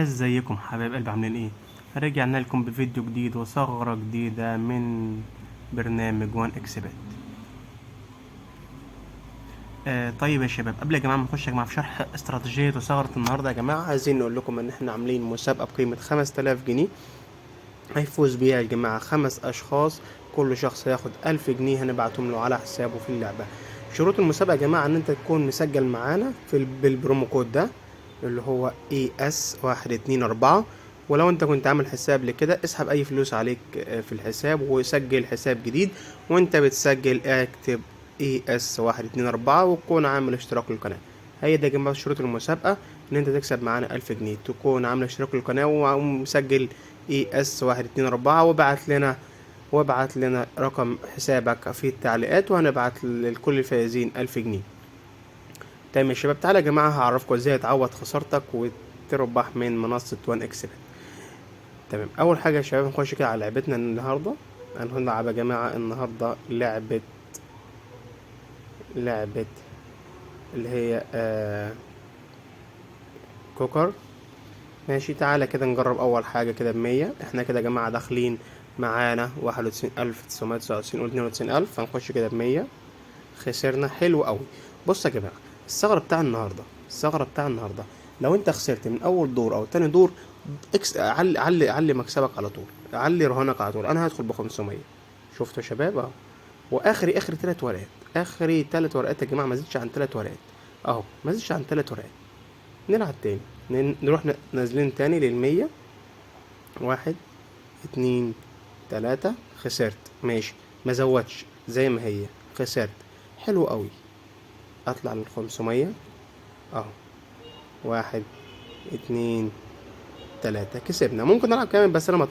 ازيكم حبايب قلبي، عاملين ايه؟ رجعنا لكم بفيديو جديد وثغرة جديدة من برنامج 1xBet. طيب يا شباب، قبل يا جماعة ما نخش يا جماعة في شرح استراتيجية وثغرة النهاردة يا جماعة، عايزين نقول لكم ان احنا عاملين مسابقة بقيمة 5000 جنيه هيفوز بيها يا جماعة 5 اشخاص، كل شخص هياخد 1000 جنيه هنبعتهم له على حسابه في اللعبة. شروط المسابقة يا جماعة ان انت تكون مسجل معانا بال promo code ده اللي هو ES 124، ولو انت كنت عامل حساب لكده اسحب اي فلوس عليك في الحساب وسجل حساب جديد، وانت بتسجل اكتب ES 124 وتكون عامل اشتراك للقناة. هي ده يا جماعة شروط المسابقة، ان انت تكسب معانا 1000 جنيه، تكون عامل اشتراك للقناة ومسجل ES 124، وابعت لنا رقم حسابك في التعليقات وهنبعت لكل الفائزين 1000 جنيه. تمام يا شباب، تعالى يا جماعة هعرفكم ازاي تعوض خسارتك وتربح من منصة 1xBet. تمام، اول حاجة يا شباب نخش كده على لعبتنا النهاردة. هنلعب يا جماعة النهاردة لعبة اللي هي كوكر. ماشي، تعالى كده نجرب اول حاجة كده ب100. احنا كده يا جماعة داخلين معانا 91999 قول 92000، فنخش كده ب100. خسرنا، حلو قوي. بص يا جماعة، الثغرة بتاع النهاردة لو انت خسرت من اول دور او تاني دور، اكس علي علي علي مكسبك على طول، علي رهانك على طول. انا هدخل ب500، شفتوا يا شباب اهو، واخري اخر 3 ورقات، اخري 3 ورقات يا جماعة، ما زيدش عن 3 ورقات اهو، ما زيدش عن 3 ورقات. نلعب تاني، نروح نازلين تاني للمية، 1 2 3، خسرت. ماشي، ما زودش زي ما هي، خسرت، حلو قوي. اطلع للخمسمية اهو، 1 2 3، كسبنا. ممكن نلعب كمان بس انا ما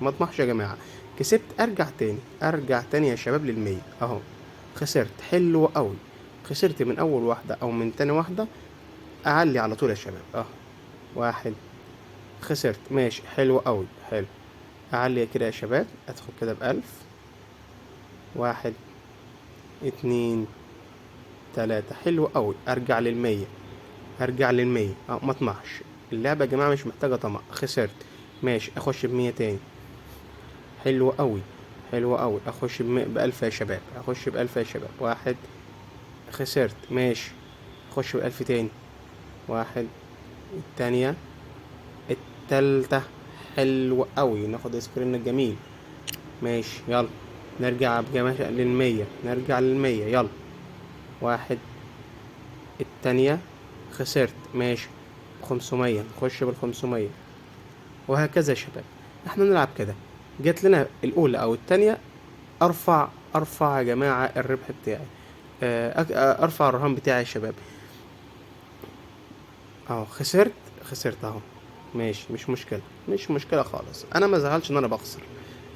اطمحش يا جماعة. كسبت، ارجع تاني، ارجع تاني يا شباب للمية اهو، خسرت، حلو قوي. خسرت من اول واحدة او من تاني واحدة، اعلي على طول يا شباب اهو، 1، خسرت، ماشي، حلو قوي، حلو. اعلي كده يا شباب، ادخل كده ب1000، 1 2 3، حلو قوي. ارجع للمية، ارجع للمية اهو، ما اطمعش، اللعبة يا جماعة مش محتاجة طمع. خسرت، ماشي، اخش ب100 تاني، حلو قوي، حلو قوي. اخش ب1000 يا شباب، اخش ب1000 يا شباب، 1، خسرت، ماشي، اخش ب1000 تاني، 1، التانية، التالتة، حلو قوي. ناخد screen الجميل، ماشي، يلا نرجع بجماعة للمية، نرجع للمية، يلا، 1، التانية، خسرت، ماشي، 500، نخش ب500، وهكذا يا شباب. احنا نلعب كده، جت لنا الأولى أو التانية، أرفع يا جماعة الربح بتاعي، أرفع الرهان بتاعي يا شباب أهو. خسرت، خسرت أهو، ماشي، مش مشكلة، مش مشكلة خالص، أنا ما زعلش إن أنا بخسر،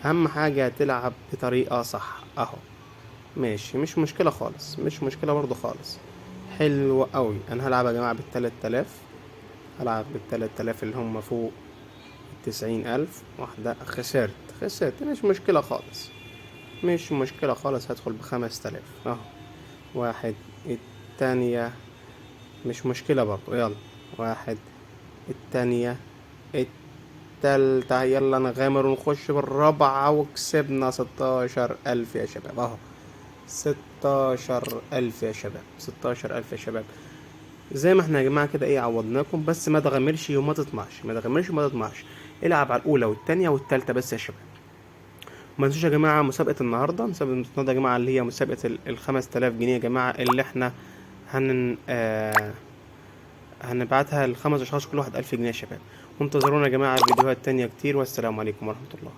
أهم حاجة تلعب بطريقة صح أهو، ماشي، مش مشكلة خالص، مش مشكلة برضو خالص، حلو قوي. أنا هلعب يا جماعة بالتلات آلاف، هلعب بالتلات آلاف اللي هم فوق 90000. واحدة، خسرت، خسرت، مش مشكلة خالص، مش مشكلة خالص، هدخل ب5000 أهو، 1، التانية، مش مشكلة برضو، يلا، 1، التانية، التالتة، يلا نغامر ونخش بالرابعة، وكسبنا 16000 يا شباب أهو، 16000 يا شباب، 16000 يا شباب. زي ما احنا يا جماعة كده ايه عوضناكم، بس ما تغامرش وما تطمعش، ما تغامرش وما تطمعش، العب على الأولى والتانية والتالتة بس يا شباب. ما تنسوش يا جماعة مسابقة النهاردة، مسابقة النهاردة يا جماعة اللي هي مسابقة ال5000 جنيه يا جماعة، اللي احنا هنبعتها لخمس أشخاص، كل واحد 1000 جنيه يا شباب. وانتظرونا يا جماعة فيديوهات تانية كتير، والسلام عليكم ورحمة الله.